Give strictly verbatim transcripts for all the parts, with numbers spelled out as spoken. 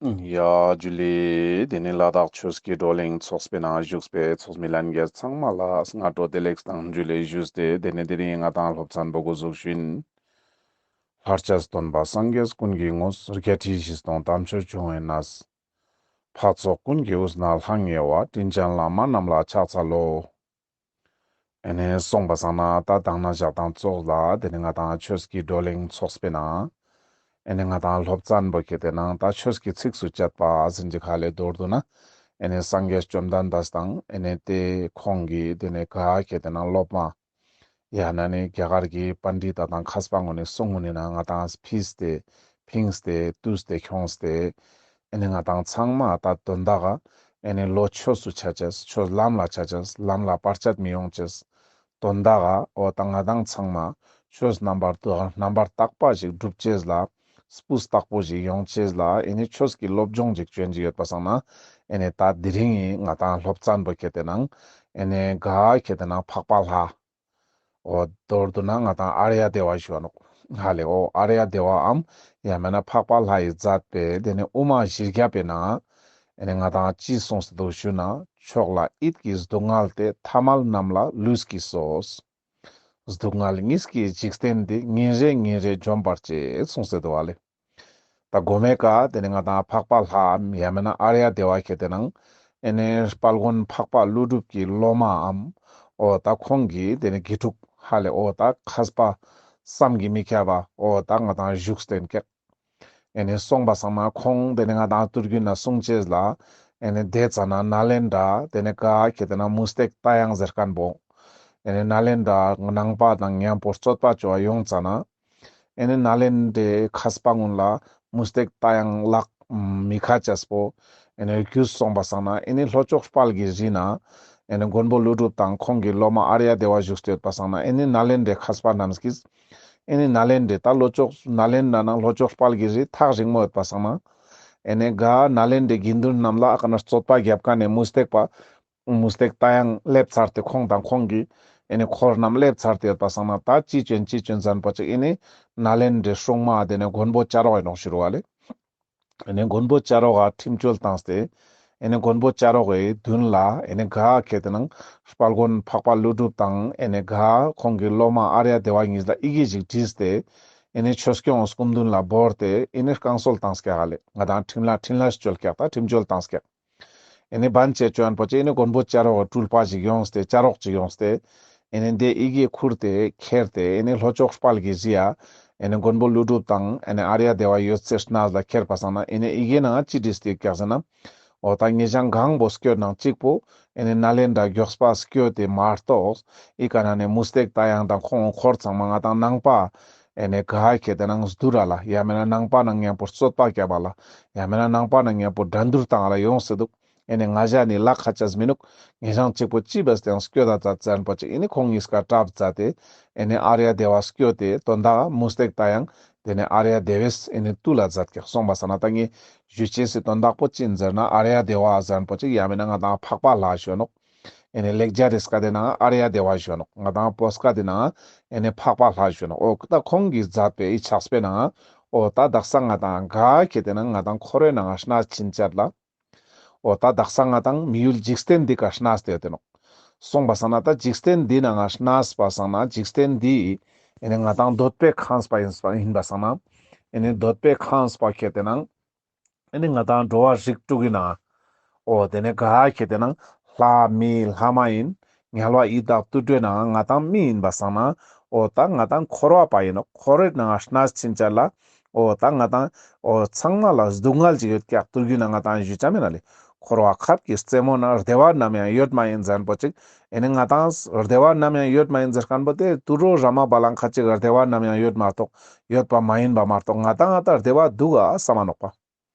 ཡ་ཇུ་ལེ། དེ་ནེ་ལ་དྭགས་ཆོས་ཀྱི་བགྲོ་གླེང་ཚོགས་པའི་ནང་བཞུགས་པའི་ཚོགས་མི་ལྷན་རྒྱས་ཚང་མ་ལ་སྔ་དྲོ་བདེ་ལེགས་དང་ཇུ་ལེ་ཞུས་ཏེ། དེ་ནེ་དེ་རིང་ང་དང་སློབ་ཚན་པོ་འགོ་འཛུགས་ཤིན། ལྷར་བཅས་སྟོན་པ་སངས་རྒྱས་ཀུན་གྱི་ངོ་བོ། བརྒྱད་ཁྲི་བཞི་སྟོང་དམ་ཆོས་འབྱུང་བའི་གནས། འཕགས་ཚོགས་ཀུན་གྱི་དབུས་ན་ལྷང་ངེ་བ། དྲིན་ཅན་བླ་མ་རྣམས་ལ་ཕྱག་འཚལ་ལོ། ཨེ་ནེ་སོང་པ་སང་ན་ད་དང་ན་ཞག་དང་ཙོགས་ལ་དེ་ནེ་ང་དང་ཆོས་ཀྱི་བགྲོ་གླེང་ཚོགས་པའི་ནང་ཨེ་ནེ་ང་དང་སློབ་ཚན་པོ་ཁེ་ཏེ་ནང་ད་ཆོས་ཀྱི་ཚིགས་སུ་བཅད་པ་ཟེར་ཅིག་ཧ་ལེ། མདོར་བསྡུ་ན་ཨེ་ནེ་སངས་རྒྱས་བཅོམ་ལྡན་འདས་དང་ཨེ་ནེ་དེ་ཁོང་གི་དེ་ནེ་ག་ཁེ་ཏེ་ནང་སློབ་མ་ཡང་ན་ནི་རྒྱ་གར་གྱི་པཎྜི་ཏ་དང་མཁས་པ་ངོ་ནེ་གསུང་ངོ་ནེ་ན་ང་དང་ཕིས་ཏེ་ཕིངས་ཏེ་བཏུས་ཏེ་ཁྱོངས་ཏེ་ཨེ་ནེ་ང་དང་ཚང་མ་ད་དོན་དག་ག་ཨེ་ནེ་བློ་ཆོས་སུ་ཆ་ཅེས། ཆོས་ལམ་ལ་ཆ་ཅེས། ལམ་ལ་བར་ཆད་མི་ཡོང་ཅེས། དོན་དག་ག་འོ་ད་ང་དང་ཚང་མ་ཆོས་རྣམ་པར་དག་རྣམ་པར་དག་པ་ཞིག་སྒྲུབ་ཅེས་ལ་སྤུས་དག་པོ་ཞིག་ཡོང་ཅེས་ལ་ཨེ་ནེ་ཆོས་ཀྱི་སློབ་སྦྱོང་ཞིག་བྱོན་ཅིག་ཡོད་པ་སང་ན་ཨེ་ནེ་ད་དེ་རིང་ང་དང་སློབ་ཚན་པོ་ཁེ་ཏེ་ནང་ཨེ་ནེ་ག་ཁེ་ཏེ་ནང་འཕགས་པ་ལྷ། འོ་མདོར་བསྡུ་ན་ང་དང་ཨཱརྱ་དེ་བ་ཞུ་བ་ནོག་ཧ་ལེ། འོ་ཨཱརྱ་དེ་བའམ་ཡང་མེད་ན་འཕགས་པ་ལྷ་ཡི་མཛད་པའི་དེ་ནེ་དབུ་མ་བཞི་བརྒྱ་པའི་ནང་ཨེ་ནེ་ང་དང་ཅི་གསུངས་སེ་འདུག་ཞུ་ན། མཆོག་ལ་ཡིད་ཀྱི་སྡུག་བསྔལ་དེ། ཐ་མལ་རྣམས་ལ་ལུས་ཀྱིས་གསོ། སྡུག་བསྔལ་གཉིས་ཀྱི་འཇིག་རྟེན་འདི། ཉིན་རེ་ཉིན་རེ་འཇོམས་པར་བྱེད། གསུངས་སེ་འདུག་ཧ་ལེ། ད་གོ་མའི་ཀ་དེ་ནེ་ང་དང་འཕགས་པ་ལྷའམ་ཡང་མེད་ན་ཨཱརྱ་དེ་བ་ཁེ་ཏེ་ནང་ཨེ་ནེ་དཔལ་མགོན་འཕགས་པ་ཀླུ་སྒྲུབ་ཀྱི་སློབ་མའམ་འོ་ད་ཁོང་གི་དེ་ནེ་དགེ་ཕྲུག་ཧ་ལེ། འོ་ད་མཁས་པ་བསམ་གྱིས་མི་ཁྱབ་པ་འོ་ད་ང་དང་བཞུགས་ཏེ་ཨིན་ཀྱག་ཨེ་ནེ་སོང་པ་སང་ན་ཁོང་དེ་ནེ་ང་དང་ཏུར་རྒྱུད་ན་གསུང་ཅེས་ལ་ཨེ་ནེ་དེ་ཙ་ན་ནཱ་ལེནྡྲ་དེ་ནེ་ག་ཁེ་ཏེ་ན་མུ་སྟེགས་རྟ་དབྱངས་ཟེར་མཁན་པོ་ཨེ་ནེ་ནཱ་ལེནྡྲ་ནང་པ་དང་མཉམ་པོ་རྩོད་པ་བཅོ་བ་ཡོང་ཙ་ན་ཨེ་ནེ་ནཱ་ལེནྡྲའི་མཁས་པ་ཀུན་ལ་མུ་སྟེགས་རྟ་དབྱངས་ལག་མི་ཁ་ཅེས་པོ་ཨེ་ནེ་རྒྱུས་སོང་པ་སང་ན་ཨེ་ནེ་ལྷོ་ཕྱོགས་དཔལ་གྱི་རི་ན་ཨེ་ནེ་མགོན་པོ་ཀླུ་སྒྲུབ་དང་ཁོང་གི་སློབ་མ་ཨཱརྱ་དེ་བ་བཞུགས་ཏེ་ཡོད་པ་སང་ན་ཨེ་ནེ་ནཱ་ལེནྡྲའི་མཁས་པ་རྣམས་ཀྱིས་ཨེ་ནེ་ནཱ་ལེནྡྲའི་ད་ལྷོ་ཕྱོགས་ནཱ་ལེནྡྲ་ནང་ལྷོ་ཕྱོགས་དཔལ་གྱི་རི་ཐག་རིང་མོ་ཡོད་པ་སང་ན་ཨེ་ནེ་ག་ནཱ་ལེནྡྲའི་དགེ་འདུན་རྣམས་ལ་ཨ་ཀ་ན་རྩོད་པ་རྒྱབ་མཁན་ནི་མུ་སྟེགས་པ་མུ་སྟེགས་རྟ་དབྱངས་སླེབས་ཚར་ཏེ་ཁོང་དང་ཁོང་གི་ཨེ་ནེ་འཁོར་རྣམས་སླེབས་ཚར་ཏེ་ཡོད་པ་སང་ན་ད་ཅི་བྱོན་ཅི་བྱོན་ཟེར་ན་པོ་ཅིག་ཨེ་ནེ་ནཱ་ལེནྡྲའི་སྲུང་མ་དེ་ནེ་མགོན་པོ་བྱ་རོག་ཨིན་ནོག་ཞུ་རུ་བ་ལེ། ཨེ་ནེ་མགོན་པོ་བྱ་རོག་ག་ཁྲིམས་གཅོད་བཏང་སྟེ་ཨེ་ནེ་མགོན་པོ་བྱ་རོག་གི་མདུན་ལ་ཨེ་ནེ་ག་ཁེ་ཏེ་ནང་དཔལ་མགོན་འཕགས་པ་ཀླུ་སྒྲུབ་དང་ཨེ་ནེ་ག་ཁོང་གི་སློབ་མ་ཨཱརྱ་དེ་བ་གཉིས་ལ་ཡི་གེ་ཞིག་བྲིས་ཏེ་ཨེ་ནེ་ཆོས་སྐྱོང་སྐུ་མདུན་ལ་བོར་ཏེ་ཨེ་ནེ་བསྐང་གསོལ་བཏང་ཀྱག་ཧ་ལེ། ང་དང་ཁྲིམས་ལ་ཁྲིམས་ལ་གཅོད་ཀྱག་ད་ཁྲིམས་གཅོད་བཏང་ཀྱག་ཨེ་ནེ་བན་ཆེ་ཅོ་ཨན་པོ་ཅིག་ཨེ་ནེ་མགོན་པོ་བྱ་རོག་གི་སྤྲུལ་པ་ཞིག་ཡོངས་ཏེ་བྱ་རོག་ཅིག་ཡོངས་ཏེ་ཨེ་ནེ་དེ་ཡི་གེ་ཁུར་ཏེ་ཁྱེར་ཏེ་ཨེ་ནེ་ལྷོ་ཕྱོགས་དཔལ་གྱི་རི་ཡ་ཨེ་ནེ་མགོན་པོ་ཀླུ་སྒྲུབ་དང་ཨེ་ནེ་ཨཱརྱ་དེ་བ་ཡོད་སའི་གནས་ལ་ཁྱེར་པ་སང་ན་ཨེ་ནེ་ཡི་གེ་ནང་ཅི་བྲིས་ཏེ་ཡོད་ཀྱག་ཟེར་ན། འོ་ད་ངེ་ཞང་གང་པོ་སྐྱོད་ནང་གཅིག་པོ་ཨེ་ནེ་ནཱ་ལེནྡྲ་མགྱོགས་པ་སྐྱོད་དེ་མ་གཏོགས་ཨི་ཀ་ན་ནེ་མུ་སྟེགས་རྟ་དབྱངས་དང་ཁོང་འཁོར་ཚང་མ་ང་དང་ནང་པ་ཨེ་ནེ་ག་ཁེ་ཏེ་ནང་བསྡུར་ར་ལ་ཡང་མེད་ན་ནང་པ་ནང་མཉམ་པོ་རྩོད་པ་རྒྱབ་པ་ལ་ཡང་མེད་ན་ནང་པ་ནང་མཉམ་པོ་འགྲན་བསྡུར་བཏང་ལ་ཡོང་སེ་འདུག་ཨེ་ནེ་ང་ཞ་ནི་ལག་ཁ་ཆས་མི་ནུག་ངེ་ཞང་གཅིག་པོ་ཅི་བས་ཏེ་ཡང་སྐྱོད་ད་མཛད་ཟེར་ན་པོ་ཅིག་ཨེ་ནེ་ཁོང་གཉིས་ཀ་གྲབས་མཛད་དེ་ཨེ་ནེ་ཨཱརྱ་དེ་བ་སྐྱོད་དེ་དོན་དག་མུ་སྟེགས་རྟ་དབྱངས་དེ་ནེ་ཨཱརྱ་དེ་བས་ཨེ་ནེ་བཏུལ་ལ་མཛད་ཀྱག་སོང་པ་སང་ན་ད་ངས་ཞུ་ཅེས་སི་དོན་དག་པོ་ཅི་ཨིན་ཟེར་ན་ཨཱརྱ་དེ་བ་ཟེར་ན་པོ་ཅིག་ཡང་མེད་ན་ང་དང་འཕགས་པ་ལྷ་ཞུ་ནོག་ཨེ་ནེ་ལེགས་སྦྱར་རི་སྐད་དེ་ནང་ཨཱརྱ་དེ་བ་ཞུ་ནོག་ང་དང་བོད་སྐད་དེ་ནང་ཨེ་ནེ་འཕགས་པ་ལྷ་ཞུ་ནོག་འོ་ད་ཁོང་གི་མཛད་པའི་ཕྱག་དཔེའི་ནང་འོ་ད་དག་ས་ང་དང་ག་ཁེ་ཏེ་ནང་ང་དང་འཁོར་བའི་ནང་ང་གནས་ཕྱིན་ཆད་ལ་འོ་ད་དག་ས་ང་དང་མི་ཡུལ་འཇིག་རྟེན་འདི་ཀ་གནས་ཏེ་ཡོད་དེ་ནོག་སོང་པ་སང་ན་ད་འཇིག་རྟེན་འདི་ནང་ང་གནས་པ་སང་ན་འཇིག་རྟེན་འདི་ཨེ་ནེ་ང་དང་འདོད་པས་ཁེངས་པ་ཨིན་པ་སང་ན་ཨེ་ནེ་འདོད་པས་ཁེངས་པ་ཁེ་ཏེ་ནང་ཨེ་ནེ་ང་དང་འགྲོ་བ་རིགས་དྲུག་གི་ནང་འོ་དེ་ནེ་ག་ཁེ་ཏེ་ནང་ལྷ་མི་ལྷ་མ་ཡིན་དམྱལ་བ་ཡི་དྭགས་དུད་འགྲོའི་ནང་ང་དང་མི་ཡིན་པ་སང་ན་འོ་ད་ང་དང་འཁོར་བ་པ་ཡིན་ནོག་འཁོར་བའི་ནང་ང་གནས་ཕྱིན་ཆད་ལ་འོ་ད་ང་དང་འོ་ཚང་མ་ལ་སྡུག་བསྔལ་ཅིག་ཡོད་ཀྱག་ཏུར་རྒྱུད་ན་ང་དང་ཞུ་ཅ་མེད་ན་ལེ། འཁོར་བ་ཁབ་ཀྱི་རྩེ་མོ་ན་བདེ་བ་ནམ་ཡང་ཡོད་མ་ཡིན་ཟེར་ན་པོ་ཅིག་ཨེ་ནེ་ང་དང་བདེ་བ་ནམ་ཡང་ཡོད་མ་ཡིན་ཟེར་མཁན་པོ་དེ་དུད་འགྲོ་ར་མ་བ་ལང་ཁ་ཅིག་བདེ་བ་ནམ་ཡང་ཡོད་མ་གཏོགས་ཡོད་པ་མ་ཡིན་པ་མ་གཏོགས་ང་དང་ང་དང་བདེ་བ་འདུག་ག་བསམ་མ་ནོག་པ།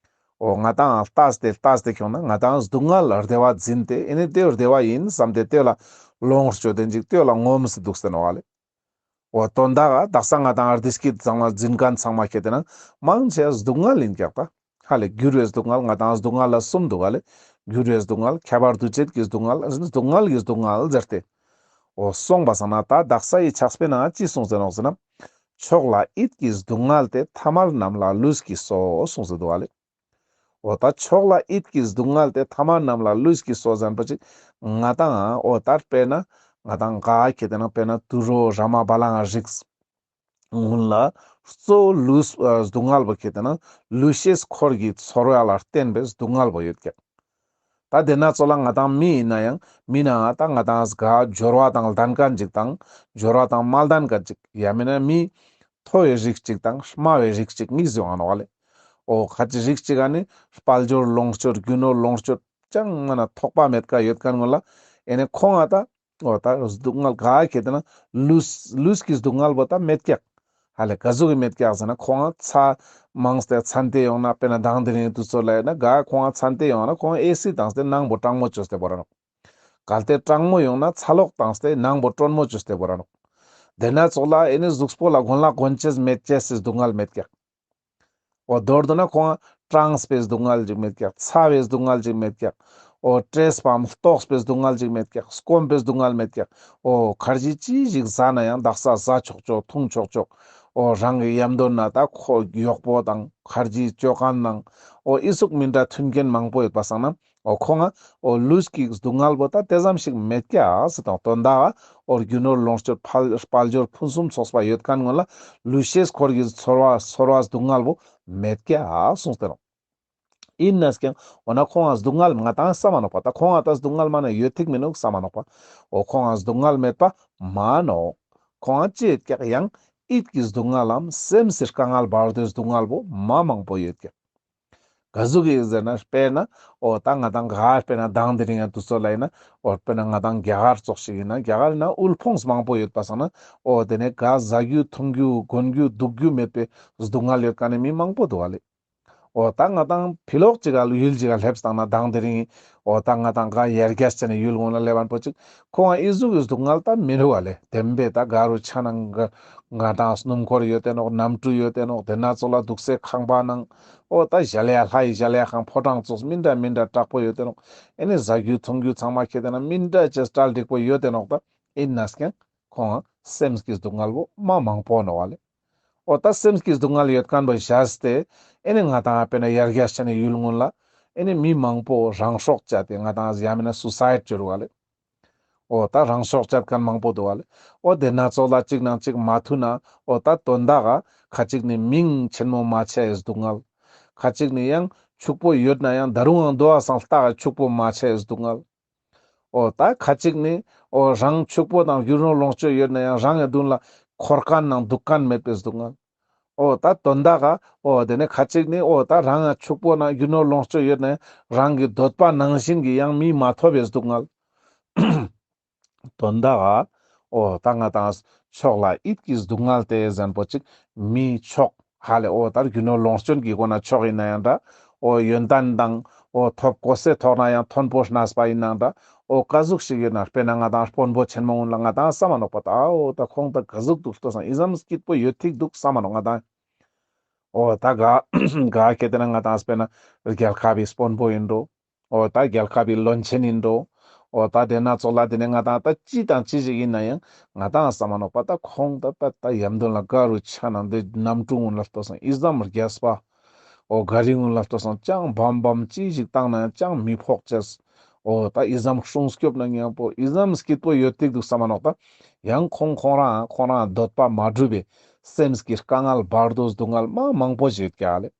འོ་ང་དང་ལྟས་ཏེ་ལྟས་ཏེ་ཁྱོང་ན་ང་དང་སྡུག་བསྔལ་བདེ་བ་འཛིན་ཏེ་ཨེ་ནེ་དེ་བདེ་བ་ཡིན་བསམ་སྟེ་དེ་ལ་ལོངས་སྤྱོད་དེ་འཇིག་དེ་ལ་ངོམས་སེ་འདུག་སྟེ་ནོག་ལེ། འོ་དོན་དག་ག་དག་ས་ང་དང་བདེ་སྐྱིད་ཚང་མ་འཛིན་མཁན་ཚང་མ་ཁེ་ཏེ་ནང་མང་ཆེ་སྡུག་བསྔལ་ཡིན་ཀྱག་ད། ཧ་ལེ་འགྱུར་བའི་སྡུག་བསྔལ་ང་དང་སྡུག་བསྔལ་ལ་གསུམ་འདུག་ག་ལེ། འགྱུར་བའི་སྡུག་བསྔལ་ཁྱབ་པ་འདུ་བྱེད་ཀྱི་སྡུག་བསྔལ་སྡུག་བསྔལ་གྱི་སྡུག་བསྔལ་ཟེར་ཏེ། འོ་སོང་པ་སང་ན་ད་དག་ས་ཡི་ཕྱག་དཔེའི་ནང་ཅི་གསུངས་ཏེ་ནོག་ཟེར་ན། མཆོག་ལ་ཡིད་ཀྱི་སྡུག་བསྔལ་དེ། ཐ་མལ་རྣམས་ལ་ལུས་ཀྱིས་གསོ། གསུངས་ཏེ་འདུག་ག་ལེ། འོ་ད་ཕྱོགས་ལ་ཡིད་ཀྱི་སྡུག་བསྔལ་ཏེ་ཐ་མ་རྣམས་ལ་ལུས་ཀྱིས་གསོ་ཟེར་ཁན་པོ་ཅིག་ང་དང་འོ་ད་དཔེར་ན་ང་དང་ག་ཁེ་ཏེ་ན་དཔེར་ན་དུད་འགྲོ་ར་མ་བ་ལང་རིགས་ཀུན་ལ་གཙོ་བོ་ལུས་ཨ་སྡུག་བསྔལ་བོ་ཁེ་ཏེ་ན་ལུས་ཤེས་འཁོར་གྱི་ཚོར་བ་ལ་བརྟེན་པའི་སྡུག་བསྔལ་བོ་ཡོད་ཀྱག། ད་དེ་ན་ཙོགས་ལ་ང་དང་མི་ཡིན་ན་ཡང་མི་ན་ད་ང་དང་ག་འབྱོར་བ་དང་ལྡན་ཁན་ཅིག་དང་འབྱོར་བ་དང་མ་ལྡན་ཁན་ཅིག་ཡང་མིན་ན་མི་མཐོ་བའི་རིགས་ཅིག་དང་དམའ་བའི་རིགས་ཅིག་གཉིས་ཡོང་ང་ནོག་ལེ། འོ་ཁ་ཅིག་རིགས་ཅིག་ག་ནི་དཔལ་འབྱོར་ལོངས་སྤྱོད་རྒྱུ་ནོར་ལོངས་སྤྱོད་ཅང་མ་ན་ཐོགས་པ་མེད་ཀ་ཡོད་ཁན་ཀུན་ལ་ཨེ་ནི་ཁོང་ང་ད་འོ་ད་སྡུག་བསྔལ་ག་ཁེ་ཏེ་ན་ལུས་ལུས་ཀྱི་སྡུག་བསྔལ་བོ་ད་མེད་ཀྱག། ཧ་ལེ་ག་ཟུག་གི་མེད་ཀྱག་ཟེར་ན་ཁོང་ང་ཚ་མང་སྟེ་ཚན་ཏེ་ཡོང་ན་དཔེར་ན་མདང་དེ་རིང་དུས་ཚོད་ལ་ཡིན་ན་ག་ཁོང་ང་ཚན་ཏེ་ཡོང་ན་ཁོང་ང་ཨེ་སི་བཏང་སྟེ་ནང་བོ་གྲང་མོ་བཅོས་ཏེ་བོར་ར་ནོག། གལ་ཏེ་གྲང་མོ་ཡོང་ན་ཚ་ལོག་བཏང་སྟེ་ནང་བོ་དྲོན་མོ་བཅོས་ཏེ་བོར་ར་ནོག། དེ་ན་ཙོགས་ལ་ཨེ་ནི་གཟུགས་པོ་ལ་གོན་ལ་གོན་ཅེས་མེད་ཅེས་སི་སྡུག་བསྔལ་མེད་ཀྱག། འོ་མདོར་བསྡུ་ན་ཁོང་ང་གྲངས་པའི་སྡུག་བསྔལ་ཅིག་མེད་ཀྱག། ཚ་བའི་སྡུག་བསྔལ་ཅིག་མེད་ཀྱག། འོ་བཀྲེས་པའམ་ལྟོགས་པའི་སྡུག་བསྔལ་ཅིག་མེད་ཀྱག། སྐོམ་པའི་སྡུག་བསྔལ་མེད་ཀྱག། འོ་ཁར་ཇི་ཅི་ཞིག་ཟ་ན་ཡང་དག་ས་ཟ་ཆོག་ཆོག་འཐུང་ཆོག་ཆོག། འོ་རང་གི་ཡམ་དོན་ན་ད་ཁོ་གཡོག་པོ་དང་ཁར་ཇི་ཅོ་ཁན་ནང་འོ་ཨི་ཟུག་མི་འདྲ་མཐུན་རྐྱེན་མང་པོ་ཡོད་པ་སང་ན་འོ་ཁོང་ང་འོ་ལུས་ཀྱི་སྡུག་བསྔལ་བོ་ད་དེ་ཙམ་ཞིག་མེད་ཀྱག་ཟེར་དང་དོན་དག་འོ་རྒྱུ་ནོར་ལོངས་སྤྱོད་དཔལ་དཔལ་འབྱོར་ཕུན་སུམ་ཚོགས་པ་ཡོད་ཁན་ཀུན་ལ་ལུས་ཤེས་འཁོར་གྱི་ཚོར་བ་ཚོར་བ་སྡུག་བསྔལ་བོ་མེད་ཀྱག་གསུངས་ཏེ་ནོག། ཡིན་ནས་ཀྱང་འོ་ན་ཁོང་ང་སྡུག་བསྔལ་ང་དང་བསམ་མ་ནོག་པ། ད་ཁོང་ང་ད་སྡུག་བསྔལ་མ་ན་ཡོད་ཐིག་མི་ནུག་བསམ་མ་ནོག་པ། འོ་ཁོང་ང་སྡུག་བསྔལ་མེད་པ་མ་ནོག། ཁོང་ང་ཅི་ཡོད་ཀྱག་ཡང་ཡིད་ཀྱི་སྡུག་བསྔལ་ལམ་སེམས་སི་དཀའ་ངལ་བར་དོའི་སྡུག་བསྔལ་བོ་མ་མང་པོ་ཡོད་ཀྱག། ག་ཟུག་གི་ཟེར་ན་དཔེར་ན་འོ་ད་ང་དང་ག་དཔེར་ན་མདང་དེ་རིང་ཡང་དུས་ཚོད་ལ་ཡིན་ན་འོ་དཔེར་ན་ང་དང་རྒྱ་གར་ཙོགས་ཤིག་ཡིན་ན་རྒྱ་གར་ཡིན་ན་དབུལ་ཕོངས་མང་པོ་ཡོད་པ་སང་ན་འོ་དེ་ནས་ག་ཟ་རྒྱུ་འཐུང་རྒྱུ་གོན་རྒྱུ་འདུག་རྒྱུ་མེད་པའི་སྡུག་བསྔལ་ཡོད་ཁན་ནི་མི་མང་པོ་འདུག་བ་ལེ། འོ་ད་ང་དང་ཕི་ལོག་ཅིག་ག་ཡུལ་ཅིག་ག་སླེབས་བཏང་ན་མདང་དེ་རིང་འོ་ད་ང་དང་ག་ཡར་རྒྱས་ཆ་ནས་ཡུལ་ངོ་ལ་སླེབས་པ་པོ་ཅིག་ཁོང་ང་ཨི་ཟུག་གི་སྡུག་བསྔལ་ད་མི་རུ་བ་ལེ། དེམ་པེ་ད་ག་རུ་ཆ་ནང་ག་ང་དང་སྣུམ་འཁོར་ཡོད་དེ་ནོག། གནམ་གྲུ་ཡོད་དེ་ནོག། དེ་ན་ཙོགས་ལ་འདུག་སའི་ཁང་པ་ནང་འོ་ད་གཞལ་ཡ་ལྷ་ཡི་གཞལ་ཡ་ཁང་ཕོ་བྲང་ཙོགས་མི་འདྲ་མི་འདྲ་དྲག་པོ་ཡོད་དེ་ནོག། ཨེ་ནི་ཟ་རྒྱུ་འཐུང་རྒྱུ་ཚང་མ་ཁེ་དེ་ན་མི་འདྲ་ཅེས་གྲ་འགྲིག་པོ་ཡོད་དེ་ནོག། ད་ཡིན་ནས་ཀྱང་ཁོང་ང་སེམས་ཀྱི་སྡུག་བསྔལ་བོ་མ་མང་པོ་ནོག་བ་ལེ། འོ་ད་སེམས་ཀྱི་སྡུག་བསྔལ་ཡོད་ཁན་བོ་བཞག་སྟེ་ཨེ་ནི་ང་དང་དཔེར་ན་ཡར་རྒྱས་ཆ་ནས་ཡུལ་ངོ་ལ་ཨེ་ནི་མི་མང་པོ་རང་སྲོག་བཅད་དེ་ང་དང་ཡང་མིན་ན་སུ་སའིད་བཅོ་རུ་བ་ལེ། འོ་ད་རང་སྲོག་བཅད་ཁན་མང་པོ་འདུག་བ་ལེ། འོ་དེ་ན་ཙོགས་ལ་གཅིག་ནང་གཅིག་མ་མཐུན་ན་འོ་ད་དོན་དག་ག་ཁ་ཅིག་ནི་མིང་ཆེན་མོ་མ་ཆའི་སྡུག་བསྔལ། ཁ་ཅིག་ནི་ཡང་ཕྱུག་པོ་ཡོད་ན་ཡང་ད་རུང་ཡང་འདུག་བ་སང་ལྟ་ག་ཕྱུག་པོ་མ་ཆའི་སྡུག་བསྔལ། འོ་ད་ཁ་ཅིག་ནི་འོ་རང་ཕྱུག་པོ་དང་རྒྱུ་ནོར་ལོངས་སྤྱོད་ཡོད་ན་ཡང་རང་གི་མདུན་ལ་འཁོར་ཁན་ནང་འདུག་ཁན་མེད་པའི་སྡུག་བསྔལ། འོ་ད་དོན་དག་ག་འོ་དེ་ནས་ཁ་ཅིག་ནི་འོ་ད་རང་ང་ཕྱུག་པོ་ན་རྒྱུ་ནོར་ལོངས་སྤྱོད་ཡོད་ན་ཡང་རང་གི་འདོད་པ་ནང་བཞིན་གྱི་ཡང་མི་མ་ཐོབ་པའི་སྡུག་བསྔལ། དོན་དག་ག་འོ་ད་ང་དང་ཕྱོགས་ལ་ཡིད་ཀྱི་སྡུག་བསྔལ་ཏེ་ཟེར་ཁན་པོ་ཅིག་མི་ཕྱོགས་ཧ་ལེ་འོ་ད་རྒྱུ་ནོར་ལོངས་སྤྱོད་ཀྱི་སྒོ་ན་ཕྱོགས་ཡིན་ན་ཡང་འདྲ། འོ་ཡོན་ཏན་དང་འོ་ཐོབ་གོ་སའི་ཐོག་ན་ཡང་མཐོན་པོ་གནས་པ་ཡིན་ན་འདྲ། འོ་ག་ཟུག་ཞིག་ཡོད་ན་དཔེར་ན་ང་དང་དཔོན་པོ་ཆེན་མོ་གུན་ལ་ང་དང་བསམ་མ་ནོག་པ། ད་འོ་ད་ཁོང་ད་ག་ཟུག་འདུག་ལྟོས་སང་ཨི་ཙམ་སྐྱིད་པོ་ཡོད་ཐིག་འདུག་བསམ་མ་ནོག་ང་དང་། འོ་ད་ག་ག་ཁེ་དེ་ན་ང་དང་དཔེར་ན་རྒྱལ་ཁབ་བི་དཔོན་པོ་ཡིན་འགྲོ། འོ་ད་རྒྱལ་ཁབ་བི་བློན་ཆེན་ཡིན་འགྲོ། འོ་ད་དེ་ན་ཙོགས་ལ་དེ་ནས་ང་དང་ད་ཅི་དང་ཅི་ཞིག་ཡིན་ན་ཡང་ང་དང་བསམ་མ་ནོག་པ། ད་ཁོང་ད་ད་ད་ཡམ་དོན་ལ་ག་རུ་ཆ་ན་འདི་གནམ་གྲུ་གུན་ལ་ལྟོས་སང་ཨི་ཙམ་རྒྱས་པ། འོ་ག་རི་གུན་ལ་ལྟོས་སང་ཅང་བམ་བམ་ཅི་ཞིག་བཏང་ན་ཡང་ཅང་མི་ཕོག་ཅེས། འོ་ད་ཨི་ཙམ་སྲུང་སྐྱོབ་ན་མཉམ་པོ་ཨི་ཙམ་སྐྱིད་པོ་ཡོད་ཐིག་འདུག་བསམ་མ་ནོག་ད། ཡང་ཁོང་ཁོང་རང་ཁོང་རང་འདོད་པ་མ་འགྲུབ་པའི་སེམས་ཀྱི་དཀའ་ངལ་བར་དོ་སྡུག་བསྔལ་མ་མང་པོ་ཞིག་ཡོད་ཀྱག་ལེ།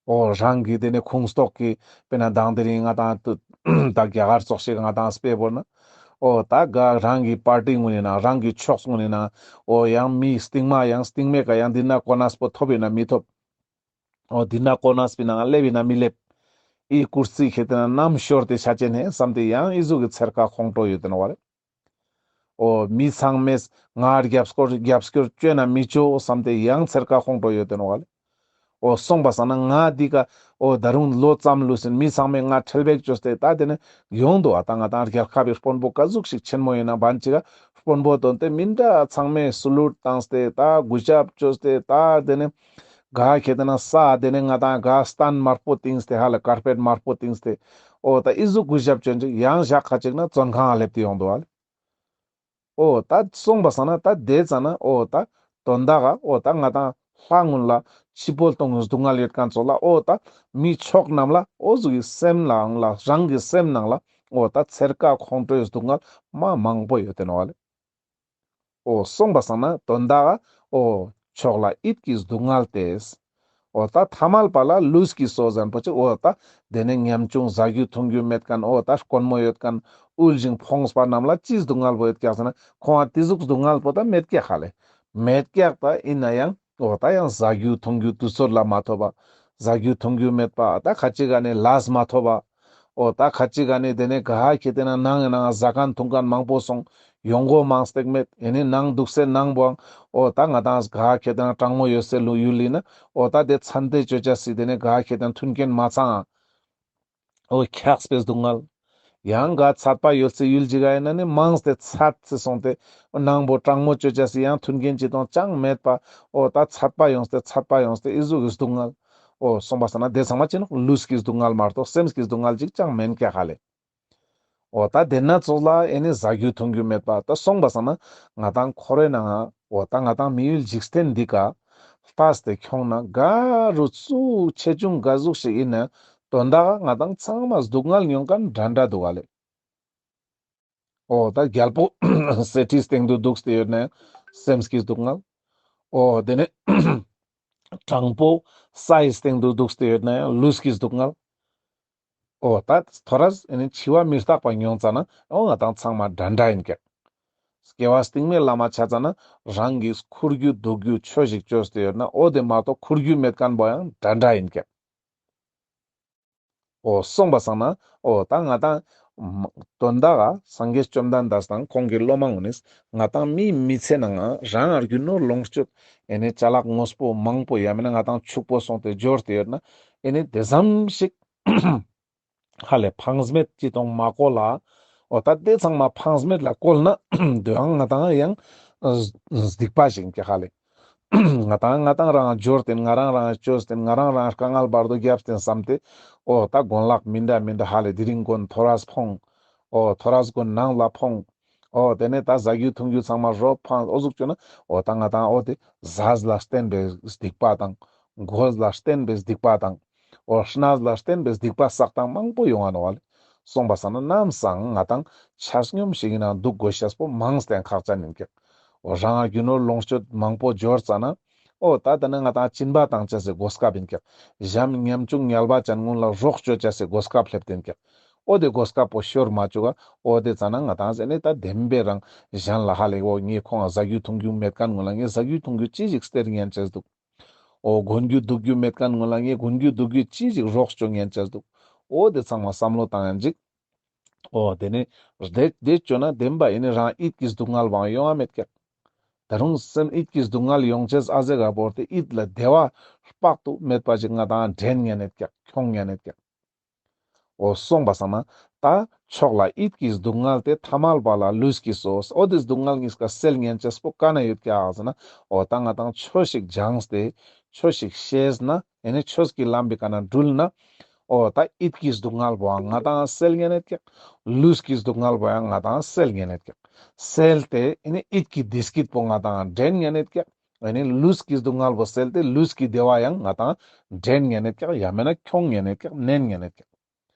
འོ་རང་གི་དེ་ནས་ཁོངས་གཏོགས་ཀྱི་དཔེར་ན་མདང་དེ་རིང་ང་དང་ད་རྒྱ་གར་ཙོགས་ཤིག་ང་དང་དཔེ་བོར་ན། འོ་ད་ག་རང་གི་པར་ཊི་གུན་ཡིན་ན་རང་གི་ཕྱོགས་གུན་ཡིན་ན་འོ་ཡང་མི་སྟིང་མ་ཡང་སྟིང་མེད་ཀ་ཡང་འདི་ན་གོ་གནས་པོ་ཐོབ་ཡིན་ན་མི་ཐོབ། འོ་འདི་ན་གོ་གནས་པོའི་ནང་སླེབས་ཡིན་ན་མི་སླེབས། ཨི་ཀུར་སི་ཁེ་དེ་ན་ནམ་ཤོར་ཏེ་ཆ་ཅེན་ཧེ་བསམ་སྟེ་ཡང་ཨི་ཟུག་གི་འཚེར་ཁ་ཁོང་ཁྲོ་ཡོད་དེ་ནོག་བ་ལེ། འོ་མི་ཚང་མས་ང་རྒྱབ་སྐྱོར་རྒྱབ་སྐྱོར་བཅོས་ན་མི་བཅོ་བསམ་སྟེ་ཡང་འཚེར་ཁ་ཁོང་ཁྲོ་ཡོད་དེ་ནོག་བ་ལེ། འོ་སོང་པ་སང་ན་ང་འདི་ཀ་འོ་ད་རུང་ལོ་ཙམ་ལུས་ཟིན་མི་ཚང་མས་ང་ཁྲེལ་བེག་བཅོས་ཏེ་ད་དེ་ནས་ཡོང་འདུག་བ། ད་ང་དང་རྒྱལ་ཁབ་བི་དཔོན་པོ་ག་ཟུག་ཞིག་ཆེན་མོ་ཡིན་ན་བན་ཅིག་ག་དཔོན་པོ་དོན་ཏེ་མི་འདྲ་ཚང་མས་སུ་ལུད་བཏང་སྟེ་ད་གུས་ཞབས་བཅོས་ཏེ་ད་དེ་ནས་ག་ཁེ་དེ་ན་ས་དེ་ནས་ང་དང་ག་སྟན་དམར་པོ་བཏིང་སྟེ་ཧ་ལ་ཀར་པེཊ་དམར་པོ་བཏིང་སྟེ་འོ་ད་ཨི་ཟུག་གུས་ཞབས་བཅོ་ཅིག་ཡང་ཞག་ཁ་ཅིག་ན་བཙོན་ཁང་ང་སླེབས་ཏེ་ཡོང་འདུག་བ་ལེ། འོ་ད་སོང་པ་སང་ན་ད་དེ་ཙ་ན་འོ་ད་དོན་དག་ག་འོ་ད་ང་དང་ལྷ་གུན་ལ་ འཆི་འཕོ་ལྟུང་ངི་སྡུག་བསྔལ་ཡོད་མཁན་ཙོགས་ལ་འོ་ད་མི་མཆོག་རྣམས་ལ་འོ་ཟུག་གི་སེམས་ལའང་ལ་རང་གི་སེམས་ནང་ལ་འོ་ད་འཚེར་ཀ་ཁོང་ཁྲོའི་སྡུག་བསྔལ་མ་མང་པོ་ཡོད་དེ་ནོག་ལེ། འོ་སོང་པ་སང་ན་དོན་དག་འོ་མཆོག་ལ་ཡིད་ཀྱི་སྡུག་བསྔལ་ཏེ། འོ་ད་ཐ་མལ་པ་ལ་ལུས་ཀྱི་སོ་ཟན་པོ་ཅིག་འོ་ད་དེ་ནས་ཉམ་ཆུང་ཟ་རྒྱུ་འཐུང་རྒྱུ་མེད་མཁན་འོ་ད་དཀོན་མོ་ཡོད་མཁན་དབུལ་ཞིང་ཕོངས་པ་རྣམས་ལ་ཅི་སྡུག་བསྔལ་པོ་ཡོད་ཀྱག་ཟེར་ན་ཁོང་ང་དེ་ཟུག་སྡུག་བསྔལ་པོ་ད་མེད་ཀྱག་ཧ་ལེ། མེད་ཀྱག་ད་ཡིན་ན་ཡང་འོ་ད་ཡང་ཟ་རྒྱུ་འཐུང་རྒྱུ་དུས་ཚོད་ལ་མ་ཐོབ་པ། ཟ་རྒྱུ་འཐུང་རྒྱུ་མེད་པ། ད་ཁ་ཅིག་ག་ནི་ལས་མ་ཐོབ་པ། འོ་ད་ཁ་ཅིག་ག་ནི་དེ་ནས་ག་ཧ་ཁེ་ཏེ་ན་ནང་ནང་ཟ་མཁན་འཐུང་མཁན་མང་པོ་སོང་། ཡོང་སྒོ་མང་སྟེགས་མེད། ཡེ་ནི་ནང་འདུག་སའི་ནང་བོའང་འོ་ད་ང་དང་ག་ཧ་ཁེ་ཏེ་ན་གྲང་མོ་ཡོད་སའི་ལུ་ཡུལ་ཡིན་ན་འོ་ད་དེ་ཚན་ཏེ་ཅོ་ཅེས་སི་དེ་ནས་ག་ཧ་ཁེ་ཏེ་ན་མཐུན་རྐྱེན་མ་ཚང་ང་། འོ་འཁྱགས་པའི་སྡུག་བསྔལ། ཡང་ག་ཚད་པ་ཡོད་སའི་ཡུལ་ཅིག་ག་ཡིན་ན་ནི་མང་སྟེ་ཚད་སེ་སོང་སྟེ་ནང་བོ་གྲང་མོ་ཅོ་ཅེས་སི་ཡང་མཐུན་རྐྱེན་ཅི་དང་ཅང་མེད་པ། འོ་ད་ཚད་པ་ཡོང་སྟེ་ཚད་པ་ཡོང་སྟེ་ཨི་ཟུག་གི་སྡུག་བསྔལ། འོ་སོང་པ་སང་ན་དེ་ཚང་མ་ཅི་ནོག་ལུས་ཀྱི་སྡུག་བསྔལ་མ་གཏོགས་སེམས་ཀྱི་སྡུག་བསྔལ་ཅིག་ཅང་མེན་ཀྱག་ཧ་ལེ། འོ་ད་དེ་ན་ཙོགས་ལ་ཨེ་ནི་ཟ་རྒྱུ་འཐུང་རྒྱུ་མེད་པ་ད་སོང་པ་སང་ན་ང་དང་འཁོར་བའི་ནང་ང་འོ་ད་ང་དང་མི་ཡུལ་འཇིག་རྟེན་འདི་ཀ་ལྟས་ཏེ་ཁྱོང་ན་ག་རུ་ཙུག་ཆེ་ཆུང་ག་ཟུག་ཞིག་ཡིན་ན་དོན་དག་ང་དང་ཚང་མ་སྡུག་བསྔལ་མྱོང་མཁན་འདྲ་འདྲ་འདུག་ག་ལེ། འོ་ད་རྒྱལ་པོ་གསེར་ཁྲིའི་སྟེང་དུ་འདུག་སྟེ་ཡོད་ན་ཡང་སེམས་ཀྱི་སྡུག་བསྔལ། འོ་དེ་ནས་དྲང་པོ་སའི་སྟེང་དུ་འདུག་སྟེ་ཡོད་ན་ཡང་ལུས་ཀྱི་སྡུག་བསྔལ། འོ་ད་ཐོ་རས་ཨེ་ནི་འཆི་བ་མི་རྟག་པ་མྱོང་ཙ་ན་འོ་ང་དང་ཚང་མ་འདྲ་འདྲ་ཡིན་ཀྱག་སྐྱེ་བ་སྟིང་མའི་ལམ་མ་ཆ་ཙ་ན་རང་གིས་འཁུར་རྒྱུ་འདུག་རྒྱུ་ཆོས་ཤིག་བཅོས་ཏེ་ཡོད་ན་འོ་དེ་མ་གཏོགས་འཁུར་རྒྱུ་མེད་མཁན་པོ་ཡང་འདྲ་འདྲ་ཡིན་ཀྱག་འོ་སོང་པ་སང་ན་འོ་ད་ང་དང་མ་དོན་དག་ག་སངས་རྒྱས་བཅོམ་ལྡན་འདས་དང་ཁོང་གི་སློབ་མ་གུན་ནིས་ང་དང་མིའི་མི་ཚེ་ནང་ང་རང་རྒྱུ་ནོར་ལོངས་སྤྱོད་ཨེ་ནི་ཅ་ལག་དངོས་པོ་མང་པོ་ཡང་མིན་ན་ང་དང་ཕྱུག་པོ་སོང་སྟེ་འབྱོར་ཏེ་ཡོད་ན་ཨེ་ནི་དེ་ཙམ་ཞིག་ཧ་ལས་ཕངས་མེད་ཅི་དང་མ་བཀོལ་ལ། འོ་ད་དེ་ཚང་མ་ཕངས་མེད་ལ་བཀོལ་ན་དེ་ཡང་ང་དང་ཡང་སྡིག་པ་ཞིག་ཡིན་ཀྱག་ཧ་ལས། ང་དང་ང་དང་རང་འབྱོར་ཏེ་ང་རང་རང་བཅོས་ཏེ་ང་རང་རང་དཀའ་ངལ་བར་དོ་རྒྱབ་སྟེ་བསམ་སྟེ་འོ་ད་གོན་ལག་མི་འདྲ་མི་འདྲ་ཧ་ལས་དེ་རིང་གོན་ཐོ་རས་ཕོང་། འོ་ཐོ་རས་གོན་ནང་ལ་ཕོང་། འོ་དེ་ནས་ད་ཟ་རྒྱུ་འཐུང་རྒྱུ་ཚང་མ་རོབ་ཕངས་འོ་ཟུག་བཅོས་ན་འོ་ད་ང་དང་འོ་དེ་ཟས་ལ་བརྟེན་པའི་སྡིག་པ་དང་གོས་ལ་བརྟེན་པའི་སྡིག་པ་དང་། འོ་གནས་ལ་བརྟེན་པའི་སྡིག་པ་བསགས་སྟངས་མང་པོ་ཡོང་ང་ནོག་ལེ། སོང་པ་སང་ན་ནམ་སང་ང་དང་ཆ་སྙོམས་ཤིག་ཡིན་ན་འདུག་དགོས་ཤེས་པོ་མང་སྟེ་ཁག་ཅན་ཡིན་ཀྱག་འོ་རང་རྒྱུ་ནོར་ལོངས་སྤྱོད་མང་པོ་འབྱོར་ཙ་ན། འོ་ད་ད་ནི་ང་དང་སྦྱིན་པ་བཏང་ཅེས་སི་གོ་སྐབས་ཡིན་ཀྱག་གཞན་ཉམ་ཆུང་ངལ་བ་ཅན་གུན་ལ་རོགས་བཅོ་ཅེས་སི་གོ་སྐབས་སླེབས་ཏེ་ཡིན་ཀྱག་འོ་དེ་གོ་སྐབས་པོ་ཤོར་མ་བཅུག་ག་འོ་དེ་ཙ་ན་ང་དང་ཟེར་ནས་ད་བདེན་པའི་རང་གཞན་ལ་ཧ་ལས་འོ་ངས་ཁོང་ལ་ཟ་རྒྱུ་འཐུང་རྒྱུ་མེད་མཁན་གུན་ལ་ངས་ཟ་རྒྱུ་འཐུང་རྒྱུ་ཅི་ཞིག་སྟེར་ཉན་ཅེས་འདུག་འོ་གོན་རྒྱུ་འདུག་རྒྱུ་མེད་མཁན་གུན་ལ་ངས་གོན་རྒྱུ་འདུག་རྒྱུ་ཅི་ཞིག་རོགས་བཅོ་ཉན་ཅེས་འདུག་འོ་དེ་ཚང་མ་བསམ་བློ་བཏང་ཡང་ཅིག་འོ་དེ་ནི་བདེ་བདེ་བཅོ་ན་བདེན་པ་ཡིན་ནི་རང་ཡིད་ཀྱི་སྡུག་བསྔལ་བའང་ཡོང་ང་མེད་ཀྱག་ད་རུང་སེམས་ཡིད་ཀྱི་སྡུག་བསྔལ་ཡོང་ཅེས་ཨ་ཟེ་ག་བོར་ཏེ་ཡིད་ལ་བདེ་བ་དཔག་ཏུ་མེད་པ་ཞིག་ང་དང་འདྲེན་ཉན་ནེད་ཀྱག་ཁྱོང་ཉན་ནེད་ཀྱག་འོ་སོང་པ་སང་ན་ད་མཆོག་ལ་ཡིད་ཀྱི་སྡུག་བསྔལ་ཏེ། ཐ་མལ་པ་ལ་ལུས་ཀྱི་སོ། འོ་དེ་སྡུག་བསྔལ་གཉིས་ཀ་སེལ་ཉན་ཅེས་པོ་ཀ་ན་ཡོད་ཀྱག་ཟེར་ན། འོ་ད་ང་དང་ཆོས་ཤིག་སྦྱངས་ཏེ་ཆོས་ཤིག་ཤེས་ན་ཨེ་ནི་ཆོས་ཀྱི་ལམ་པའི་ཀ་ན་འགྲུལ་ན། འོ་ད་ཡིད་ཀྱི་སྡུག་བསྔལ་བོའང་ང་དང་སེལ་ཉན་ནེད་ཀྱག་ལུས་ཀྱི་སྡུག་བསྔལ་བོའང་ང་དང་སེལ་ཉན་ནེད་ཀྱག་སེལ་ཏེ་ཨེ་ནི་ཡིད་ཀྱི་བདེ་སྐྱིད་པོ་ང་དང་འདྲེན་ཉན་ནེད་ཀྱག་ཨེ་ནི་ལུས་ཀྱི་སྡུག་བསྔལ་བོ་སེལ་ཏེ་ལུས་ཀྱི་བདེ་བ་ཡང་ང་དང་འདྲེན་ཉན་ནེད་ཀྱག་ཡང་མེད་ན་ཁྱོང་ཉན་ནེད་ཀྱག་ནན་ཉན་ནེད་ཀྱག་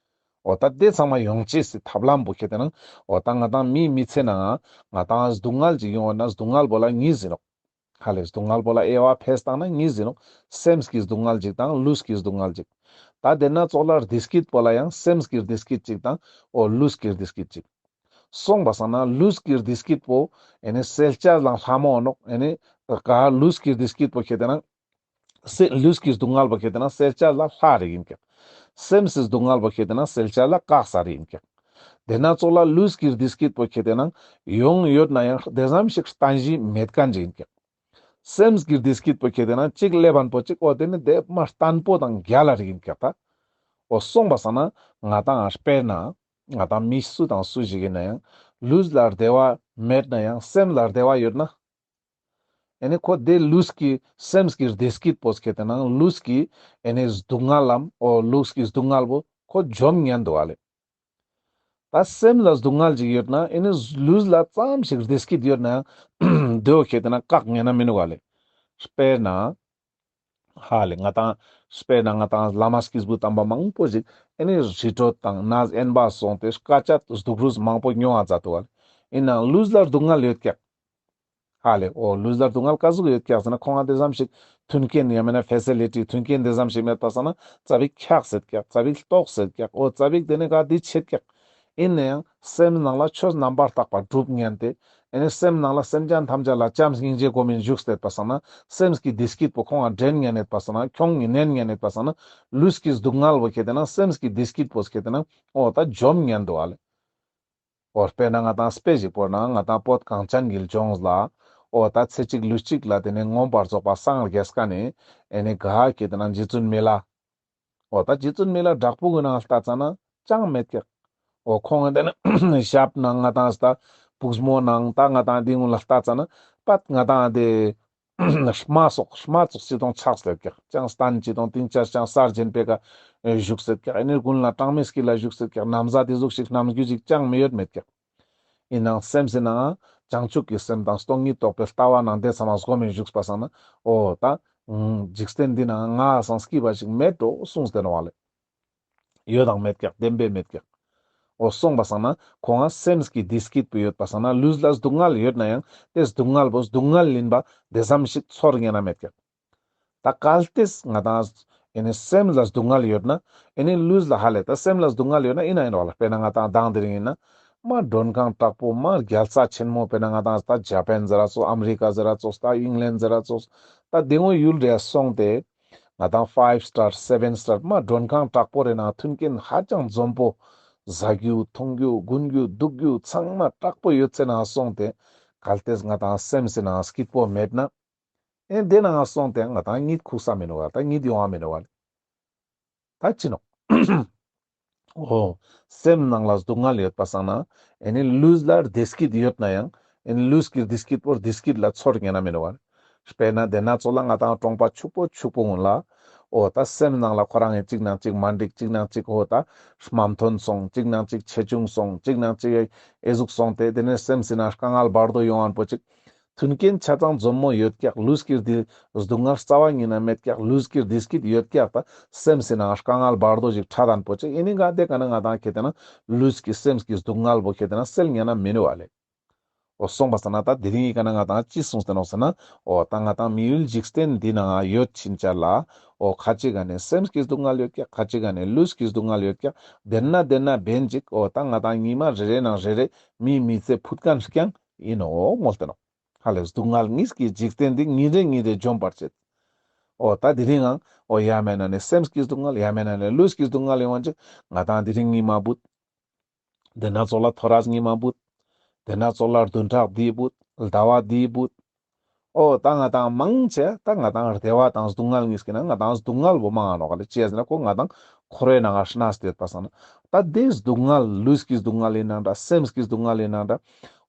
འོ་ད་དེ་ཚང་མ་ཡོང་ཅེས་སི་ཐབས་ལམ་པོ་ཁྱེར་ཏེ་ན། འོ་ད་ང་དང་མིའི་མི་ཚེ་ནང་ང་ང་དང་སྡུག་བསྔལ་ཅིག་ཡོང་བ་ན་སྡུག་བསྔལ་བོ་ལ་གཉིས་ཡིན་ནོག་ཧ་ལས་སྡུག་བསྔལ་བོ་ལ་དབྱེ་བ་ཕེས་བཏང་ན་གཉིས་ཡིན་ནོག་སེམས་ཀྱི་སྡུག་བསྔལ་ཅིག་དང་ལུས་ཀྱི་སྡུག་བསྔལ་ཅིག་ད་དེ་ན་ཙོགས་ལ་བདེ་སྐྱིད་པོ་ལ་ཡང་སེམས་ཀྱི་བདེ་སྐྱིད་ཅིག་དང་འོ་ལུས་ཀྱི་བདེ་སྐྱིད་ཅིག་སོང་པ་སང་ན་ལུས་ཀྱི་བདེ་སྐྱིད་པོ་ཨེ་ནི་སེལ་ཅེས་ལ་སླ་མོ་ནོག་ཨེ་ནི་ག་ལུས་ཀྱི་བདེ་སྐྱིད་པོ་ཁྱེར་ཏེ་ན། སེ་ལུས་ཀྱི་སྡུག་བསྔལ་བོ་ཁྱེར་ཏེ་ན་སེལ་ཅེས་ལ་སླ་རིག་ཡིན་ཀྱག་སེམས་སི་སྡུག་བསྔལ་བོ་ཁྱེར་ཏེ་ན་སེལ་ཅེས་ལ་དཀགས་ས་རིག་ཡིན་ཀྱག་དེ་ན་ཙོགས་ལ་ལུས་ཀྱི་བདེ་སྐྱིད་པོ་ཁྱེར་ཏེ་ན་ཡོང་ཡོད་ན་ཡང་དེ་ཙམ་ཞིག་བརྟན་གཞི་མེད་མཁན་ཅིག་ཡིན་ཀྱག་སེམས་ཀྱི་བདེ་སྐྱིད་པོ་ཁྱེར་ཏེ་ན་གཅིག་སླེབས་པ་པོ་གཅིག་འོ་དེ་ནི་དེ་མ་བརྟན་པོ་དང་རྒྱལ་ལ་རིག་ཡིན་ཀྱག་ད་འོ་སོང་པ་སང་ན་ང་དང་དཔེར་ན་ང་དང་མི་སུ་དང་སུ་ཞིག་ཡིན་ན་ཡང་ལུས་ལ་བདེ་བ་མེད་ན་ཡང་སེམས་ལ་བདེ་བ་ཡོད་ན། ཨེ་ནི་ཁོ་དེ་ལུས་ཀྱི་སེམས་ཀྱི་བདེ་སྐྱིད་པོ་ཁྱེར་ཏེ་ན་ལུས་ཀྱི་ཨེ་ནི་སྡུག་བསྔལ་ལམ་འོ་ལུས་ཀྱི་སྡུག་བསྔལ་བོ་ཁོ་འཇོམས་ཉན་འདུག་ཨ་ལེ། ད་སེམས་ལ་སྡུག་བསྔལ་ཅིག་ཡོད་ན་ཨེ་ནི་ལུས་ལ་ཙམ་ཞིག་བདེ་སྐྱིད་ཡོད་ན་ཡང་དེ་བོ་ཁྱེར་ཏེ་ན་བཀག་ཉན་ན་མི་ནུག་ཨ་ལེ། དཔེར་ན། ཧ་ལེ་ང་ཏང་དཔེར་ན་ང་ཏང་བླ་མ་སྐྱེས་བུ་དམ་པ་མང་པོ་ཞིག་ཨེ་ནི་རི་ཁྲོད་དང་ནད་ཡམས་པ་སོང་སྟེ་སྐད་ཆ་སྡུག་རུས་མང་པོ་མྱོང་བ་མཛད་དུག་པ་ལེ། ཡིན་ནའང་ལུས་ལ་སྡུག་བསྔལ་ཡོད་ཀྱག་ཧ་ལེ། འོ་ལུས་ལ་སྡུག་བསྔལ་ག་ཟུག་ཡོད་ཀྱག་ཟེར་ན་ཁོང་ང་དེ་ཙམ་ཞིག་མཐུན་རྐྱེན་ཡང་མེད་ན་ཕེ་སི་ལི་ཊི་མཐུན་རྐྱེན་དེ་ཙམ་ཞིག་མེད་པ་སང་ན་ཙ་པིག་འཁྱག་སེད་ཀྱག་ཙ་པིག་ལྟོགས་སེད་ཀྱག་འོ་ཙ་པིག་དེ་ནི་ག་དེ་ཆེད་ཀྱག་ཡིན་ནའང་སེམས་ནང་ལ་ཆོས་རྣམ་པར་དག་པ་སྒྲུབ་ཉན་ཏེ་ཨེ་ནི་སེམས་ནང་ལ་སེམས་ཅན་ཐམས་ཅད་ལ་བྱམས་སྙིང་རྗེ་སྒོམ་མིན་བཞུགས་སེད་པ་སང་ན་སེམས་ཀྱི་བདེ་སྐྱིད་པོ་ཁོང་ང་འདྲེན་ཉན་ཡོད་པ་སང་ན་ཁྱོང་ངི་ནན་ཉན་ཡོད་པ་སང་ན་ལུས་ཀྱི་སྡུག་བསྔལ་བོ་ཁེ་ཏེ་ན་སེམས་ཀྱི་བདེ་སྐྱིད་པོ་ཁེ་ཏེ་ན་འོ་ད་འཇོམས་ཉན་དུག་པ་ལེ། འོ་དཔེར་ན་ང་ཏང་དཔེ་ཞིག་བོར་ན་ང་ཏང་བོད་གངས་ཅན་གྱི་ལྗོངས་ལ་འོ་ད་ཚེ་གཅིག་ལུས་གཅིག་ལ་དེ་ནས་མངོན་པར་རྫོགས་པ་སངས་རྒྱས་ཀ་ནས་ཨེ་ནི་ག་ཁེ་ཏེ་ན་རྗེ་བཙུན་མི་ལ། འོ་ད་རྗེ་བཙུན་མི་ལ་བྲག་ཕུག་གི་ནང་ལྟ་ཙ་ན་ཅང་མེད་ཀྱག་འོ་ཁོང་གི་དེ་ནི་ཞབས་ནང་ང་ཏང་ད་པུས་མོ་ནང་ད་ང་ཏང་དེ་ངུ་ལ་ལྟ་ཙ་ན་པད་ང་ཏང་དེ་རྨ་སོགས་རྨ་ཙོགས་ཅི་དང་ཆགས་སེད་ཀྱག་ཅང་སྟན་ཅི་དང་ཏིང་ཅར་ཅང་སར་ཇེན་པེ་ཀ་བཞུགས་སེད་ཀྱག་ཨེ་ནི་དགུན་ལ་གྲང་མོའི་དཀྱིལ་ལ་བཞུགས་སེད་ཀྱག་ན་བཟའ་དེ་ཟུག་ཞིག་ནམ་རྒྱུན་ཞིག་ཅང་མི་ཡོད་མེད་ཀྱག་ཡིན་ནའང་སེམས་སི་ནང་བྱང་ཆུབ་ཀྱི་སེམས་དང་སྟོང་ཉིད་རྟོགས་པའི་ལྟ་བ་ནང་དེ་ཚང་མ་སྒོམ་མིན་བཞུགས་པ་སང་ན་འོ་ད་འཇིག་རྟེན་འདི་ནང་ང་སང་སྐྱིད་པ་ཞིག་མེད་འགྲོ་གསུངས་ཏེ་ནོག་པ་ལེ། ཡོད་དང་མེད་ཀྱག་བདེན་པའི་མེད་ཀྱག་འོ་སོང་པ་སང་ན་ཁོང་ང་སེམས་ཀྱི་བདེ་སྐྱིད་པོ་ཡོད་པ་སང་ན་ལུས་ལ་སྡུག་བསྔལ་ཡོད་ན་ཡང་དེ་སྡུག་བསྔལ་བོ་སྡུག་བསྔལ་ཡིན་པ་དེ་ཙམ་ཞིག་ཚོར་ཉན་ན་མེད་ཀྱག་ད་གལ་ཏེ་ང་ཏང་ཨེ་ནི་སེམས་ལ་སྡུག་བསྔལ་ཡོད་ན་ཨེ་ནི་ལུས་ལ་ཧ་ལེ་ད་སེམས་ལ་སྡུག་བསྔལ་ཡོད་ན་ཡིན་ན་ཡིན་ནོག་པ་ལེ། དཔེར་ན་ང་ཏང་མདང་དེ་རིང་ཡིན་ན་མ་མགྲོན་ཁང་དྲག་པོ་མ་རྒྱལ་ས་ཆེན་མོ་དཔེར་ན་ང་ཏང་ད་ཇ་པན་ཟེར་ར་ཙོགས་ཨ་མི་རི་ཀ་ཟེར་ར་ཙོགས་ད་ཨིང་ལན་ཟེར་ར་ཙོགས་ད་དེ་ངོ་ཡུལ་རེ་སོང་སྟེ། ང་ཏང་ཕའིབ་སི་ཊར་སེ་བེན་སི་ཊར་མ་མགྲོན་ཁང་དྲག་པོ་རེ་ནང་མཐུན་རྐྱེན་ཧ་ཅང་འཛོམས་པོ་ཟ་རྒྱུ་འཐུང་རྒྱུ་གོན་རྒྱུ་འདུག་རྒྱུ་ཚང་མ་དྲག་པོ་ཡོད་ཚེ་ནང་སོང་སྟེ་གལ་ཏེ་ང་ཏང་སེམས་སི་ནང་སྐྱིད་པོ་མེད་ན་ཨེ་དེ་ནང་སོང་སྟེ་ང་ཏང་གཉིད་ཁུག་ས་མི་ནོག་པ་ལེ། ད་གཉིད་ཡོང་བ་མི་ནོག་པ་ལེ། ད་ཅི་ནོག་འོ། སེམས་ནང་ལ་སྡུག་བསྔལ་ཡོད་པ་སང་ན་ཨེ་ནི་ལུས་ལ་བདེ་སྐྱིད་ཡོད་ན་ཡང་ཨེ་ནི་ལུས་ཀྱི་བདེ་སྐྱིད་པོ་བདེ་སྐྱིད་ལ་ཚོར་ཉན་ན་མི་ནོག་པ་ལེ། དཔེར་ན་དེ་ན་ཙོགས་ལ་ང་ཏང་གྲོང་པ་ཕྱུག་པོ་ཕྱུག་པོ་ངུན་ལ་འོ་ད་སེམས་ནང་ལ་ཁོ་རང་གི་གཅིག་ནང་གཅིག་མ་འགྲིག་གཅིག་ནང་གཅིག་འོ་ད་དམའ་ཐོན་སོང་གཅིག་ནང་གཅིག་ཆེ་ཆུང་སོང་གཅིག་ནང་གཅིག་ཨེ་ཟུག་སོང་སྟེ་དེ་ནས་སེམས་སི་ནང་དཀའ་ངལ་བར་དོ་ཡོང་ངན་པོ་ཅིག་མཐུན་རྐྱེན་ཆ་ཚང་འཛོམས་མོ་ཡོད་ཀྱག་ལུས་ཀྱི་སྡུག་བསྔལ་རྩ་བ་ཉིད་ནས་མེད་ཀྱག་ལུས་ཀྱི་བདེ་སྐྱིད་ཡོད་ཀྱག་ད་སེམས་སི་ནང་དཀའ་ངལ་བར་དོ་ཞིག་ཕྲད་དན་པོ་ཅིག་ཨེ་ནི་ག་དེ་ག་ན་ང་ཏང་ཁེ་ཏེ་ན་ལུས་ཀྱི་སེམས་ཀྱི་སྡུག་བསྔལ་བོ་ཁེ་ཏེ་ན་སེལ་ཉན་ན་མི་ནུག་པ་ལེ། འོ་སོང་པ་སང་ན་ད་དེ་རིང་གི་ཀ་ན་ང་ཏང་ཅི་གསུངས་ཏེ་ནོག་ཟེར་ན། འོ་ད་ང་ཏང་མི་ཡུལ་འཇིག་རྟེན་འདི་ནང་ཡོད་ཕྱིན་ཆད་ལ། འོ་ཁ་ཅིག་ག་ནི་སེམས་ཀྱི་སྡུག་བསྔལ་ཡོད་ཀྱག་ཁ་ཅིག་ག་ནི་ལུས་ཀྱི་སྡུག་བསྔལ་ཡོད་ཀྱག་དེ་ན་དེ་ན་བན་ཅིག་འོ་ད་ང་ཏང་ཉི་མ་རེ་རེ་ནང་རེ་རེ་མིའི་མི་ཚེ་ཕུད་མཁན་རྐྱང་ཡིན་ནོག་མོལ་ཏེ་ནོག་ཧ་ལས་སྡུག་བསྔལ་གཉིས་ཀྱི་འཇིག་རྟེན་འདི་ཉིན་རེ་ཉིན་རེ་འཇོམས་པར་བྱེད། འོ་ད་དེ་རིང་ངང་འོ་ཡ་མེད་ན་ནི་སེམས་ཀྱི་སྡུག་བསྔལ་ཡ་མེད་ན་ནི་ལུས་ཀྱི་སྡུག་བསྔལ་ཡོང་བ་ཅིག་ང་ཏང་དེ་རིང་ཉི་མ་བུད། དེ་ན་ཙོགས་ལ་ཐོ་རས་ཉི་མ་བུད། དེ་ན་ཙོགས་ལ་བདུན་ཕྲག་འདི་བུད། ཟླ་བ་འདི་བུད། འོ་ད་ང་ཏང་མང་ཆེ་ད་ང་ཏང་བདེ་བ་དང་སྡུག་བསྔལ་གཉིས་ཀྱི་ནང་ང་ཏང་སྡུག་བསྔལ་བོ་མང་ང་ནོག་ག་ལེ། ཅི་ཡ་ཟེར་ན་ཁོ་ང་ཏང་འཁོར་བའི་ནང་ང་གནས་ཏེ་ཡོད་པ་སང་ན། ད་དེ་སྡུག་བསྔལ་ལུས་ཀྱི་སྡུག་བསྔལ་ཡིན་ན་འདྲ་སེམས་ཀྱི་སྡུག་བསྔལ་ཡིན་ན་འདྲ།